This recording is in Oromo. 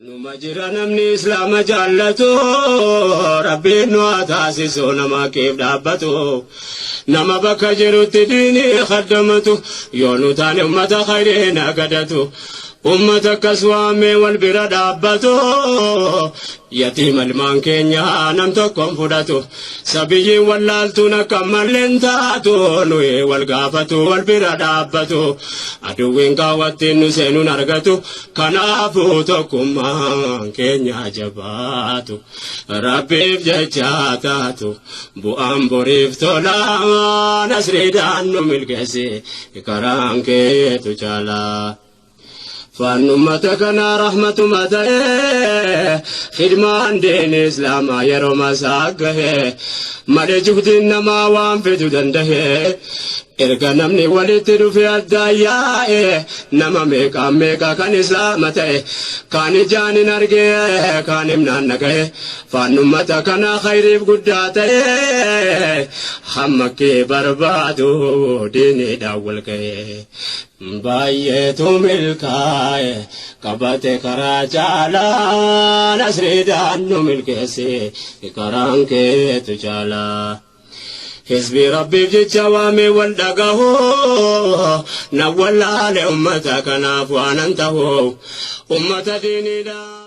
Numa jira namni Islaama jaallatu, Rabbiin nu haa taasisu nama keef dhaabbatu. Nama bakka jirutti diinii khaddamatu, yoo nu taane ummata khayriin agadatu. Ummata akkas waamee wal bira dhaabbatu, yatiima ilmaan keenya nam tokkoon fudhatu. Sabiyyiin wallaaltuun akka malleen taatu, nuyi wal gaafatu wal bira dhaabbatu. Aduwwiin kaawwattiin nu seenuun argatu, kanaafuu tokkummaan keenya jabaatu. Rabbiif jecha taatu, bu'aan boriif tola, nasriidhaan nu milkeessi, karaan keetu caalaa. Faannummata kana rahmatuma ta'e, khidmaan diin Islaamaa yeroo masaa gahe malee juhdiin namaa waan fidu danda'e. Erga namni walitti dhufe addaan yaa'e, nama meeqaan meeqa kan Islaama ta'e, kaan ijaan hin arge, kaan himnaan dhagahe. Faannummata kana khayriif guddaa ta'e, hamma kee barbaadu diiniidhaan wal ga'e. Baay'eetu milkaa'e qabate karaa caalaa, nasriidhaan nu milkeessi, karaan keetu caalaa. Hizbii Rabbiif jecha waamee wal dhagahu, na wallaale ummata kanaaf waanan tahu, ummata diiniidhaan.